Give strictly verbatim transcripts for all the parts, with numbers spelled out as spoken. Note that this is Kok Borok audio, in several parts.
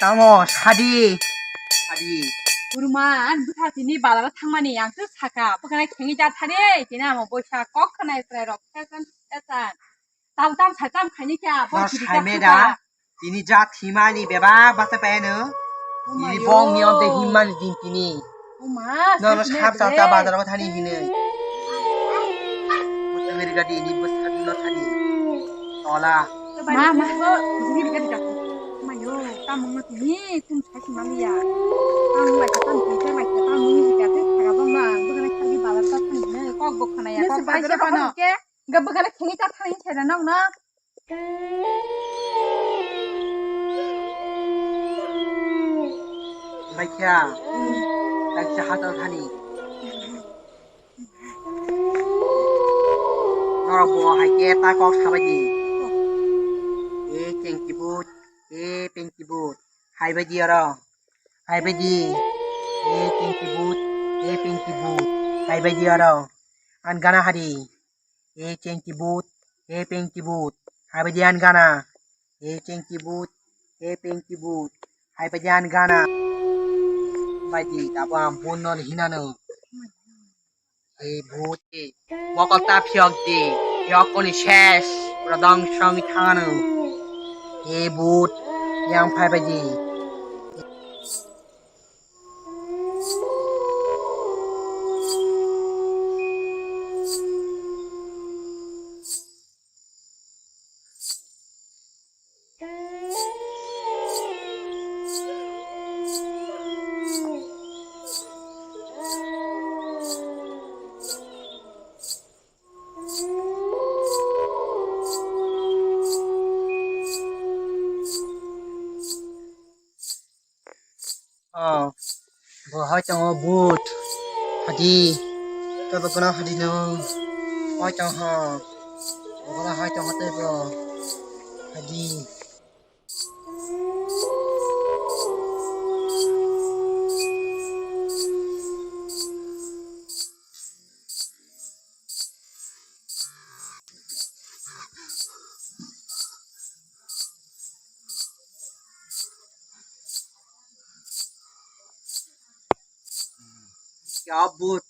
Tamo, sadi. Sadi. Kuruma, ang bwkha tini bazaro thangmani, ang khe saka, bwkhana khengwi ja thani, tini amo boisa kok khwnai chwrai rok, fesan, fesan. Tam tam sa tam khaini khe, bo Nor chiri saimeda, kha. Tini ja thimani bebak basa paino. Oh my Tini yo. Bong ni onte himmani din tini. Oh ma, Nor sa sap sa bre. Sa bazaro thani hini. Mutangiri gadi ini bus kadi lo thani. Tola. Ma, ma. Mutangiri gadi gadi. Ma yo, tamung no tini, tum Hai si maliya. Ang lai kha tam twi lai kha tam nung ni ka te kha ba ma. Bwkhana kharwi bazar ta thani ne kok bo khana ya. Nung kok si bazar bai se phano. Kok ke. Ga bwkhana khini ta thani se na nang na. Bai kha. Bai kha hatal thani. Norok bo hai khe ta kok sabai di. E chengki but, e pengki but. Hai bai di oro. Hai bai di. E chengki but, e pengki but. Hai bai di oro. An gana hari. E chengki but, e pengki but. Hai bai di an gana. E chengki but, e pengki but. Hai bai di an gana. Bai di, tabo ang but no hinano. Ei bhut, ei mokol ta phiyok di, phiyok koni ses, pura dong song thangano. Ei bhut, yang phai bai di. Oh, bo hai tongo but. Hadi. Tei bo kono hadi no. Hai tong ho. Bo kono hai tongo tei bo. Hadi. Ya but.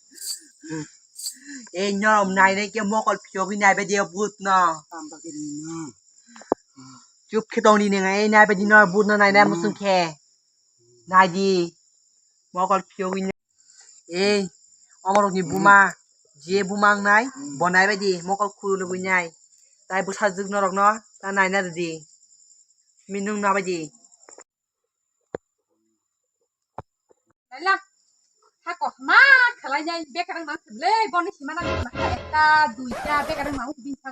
Eh, nyorom nai nai ke mokol phiyogwi nai bai de but no. Tamba ke ni no. Chup khe tong di nang, eh, nai bai di no but no nai nai musung khe. Nai di. Mokol phiyogwi nai. Eh, omorok ni buma. Je buma ang nai, bo nai bai di. Mokol khulugwi nai. Tai bwsa jwk norok no, ta nai na di. Minung na bai di. Naila, ha kothoma khalai nai, bekarang mang khle, boni sima nang khe ekta, duita, bekarang mang khe bini sa.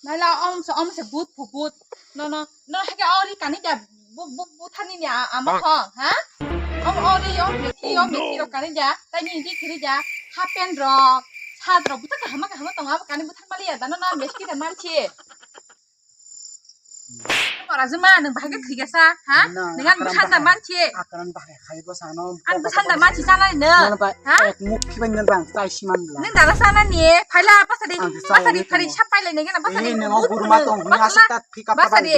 Naila, om se, om se, but, pu, but. No, no, no, hake ori kani ja, bu, bu, bu thani ni a, ama thong, ha? Om ori, om meti, om meti rok kani ja, tai ni di khiri ja, ha pen rok, sa rok, bu ta kahama, kahama tong, abo kani bu thang mali ya, dano na, mesti da manchi. Ora juma nung bahai khe thwigasa, ha? Nung ang busan da manchi. Akaran bahai khai bo sano. Ang busan da manchi sanai nung. Ha? Ek muk khibai nung bang chai siman bla. Nung dara sana ni, phaila pasari, pasari phari sapai lai nung na pasari. Eh, nung gurma tong huni asik tat phika pasari.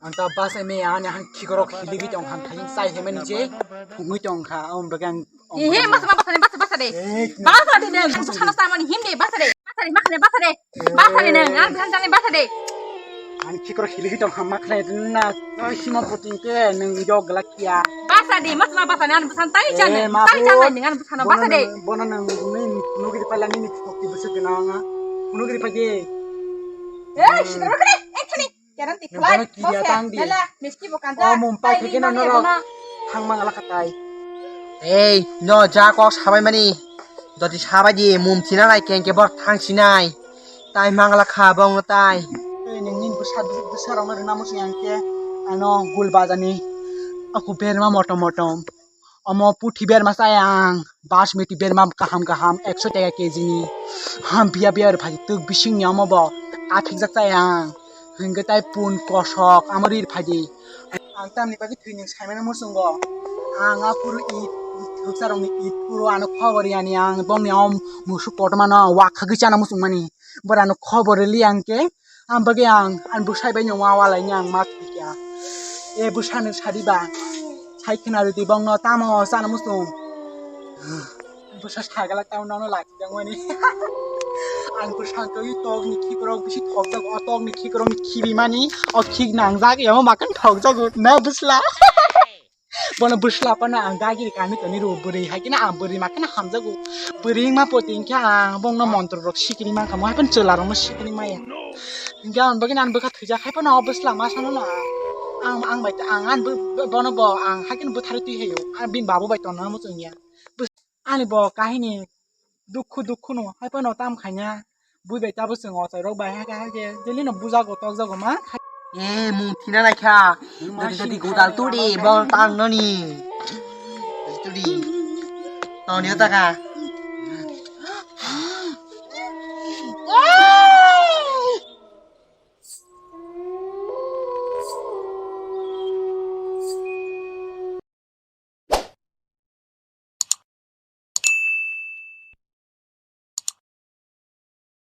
Ang ta bas eme ani han khikorok hiligi tong han khai sai hemen je. Phungui tong kha, om bagan. Ehe, mas ma basade, basa, basade. Basade ne, busa sana samani himde, basade. Basade, makhane, basade. Basade ne, ang busan jani, basade. Ani chikro hiligi tong ham makhane na, sima puting ke, nung jog lakia. Basade, mas ma basade, ang busan tai jani, tai jani, ang busan basade. Bono nung, nung, nugri pala nini pokti busa kena nga. Nugri pagi. Eh, sidro kre, eh, khani. Kerang ti khlai, nokno kiya bose, tang di. Nala, miski bo kanja. O mum pai theke no noro. Thang mang la khatai. Ei, no ja kok sabai mani. Doti sabai di mum thina nai keng ke bor thang sinai. Tai mang la kha bong tai. Ei, nung nin bwsa bwsa rong na rina musi yang ke. Ano gul bajani. Aku berma motom motom. Omo puthi berma chaya ang, basmati berma kaham kaham, ekso taka kg ni. Ham biya biya rw phai tuk bising ni omo bo, aphikjak chaya ang. Hingke tai pun kosok, amo ri rw phai di. Ang tamni bagwi thwi nwng saimano muchungo. Ang a puru it, thuksa rokni it puru ano khobor yani ang, bongni om musuk kotorma no wakhagwi chana muchungmani. Borano khobor rwli ang khe, ang bagwi ang, ang bwsai bai no wawa laini ang ma thwi kha. E bwsano sadi ba. Thai khna rwdi bongno tamo chana muchung. Bwsa sagala tamo nono lachijak mani. Ang bwsa twi tokni khikrok bisi thokjak, o tokni khikrokni khibi mani, o khik nangjak, emo makan thokjago na bwsla. Bono bwsla phano ang gagiri kami toni ro bwrwi hai khe na ang bwrwi ma khe na hamjago. Bwrwi wngma poti hinkhe ang bongno montro rok sikiri mankha, mo hai phano chwla rokno sikiri maya. Hinkhe ang bagwi ang bwkha thwijak hai phano o bwsla ma sano na. Ang, ang bai, ang, ang bo-, bono bo, ang hai kheno bwtharwi twi haio. Ang bini babo bai tongna muchung ya. Bwsa-, ani bo kahini dukhu dukhu no, hai phano tam khaina. Bui bai tabo chwng ochai rok bai hai khe, hai khe, daily no bujago tokjago ma. E, mung thina lai kha. Jadi, jadi godal turi, bol tang noni. Turi. Toni o taka.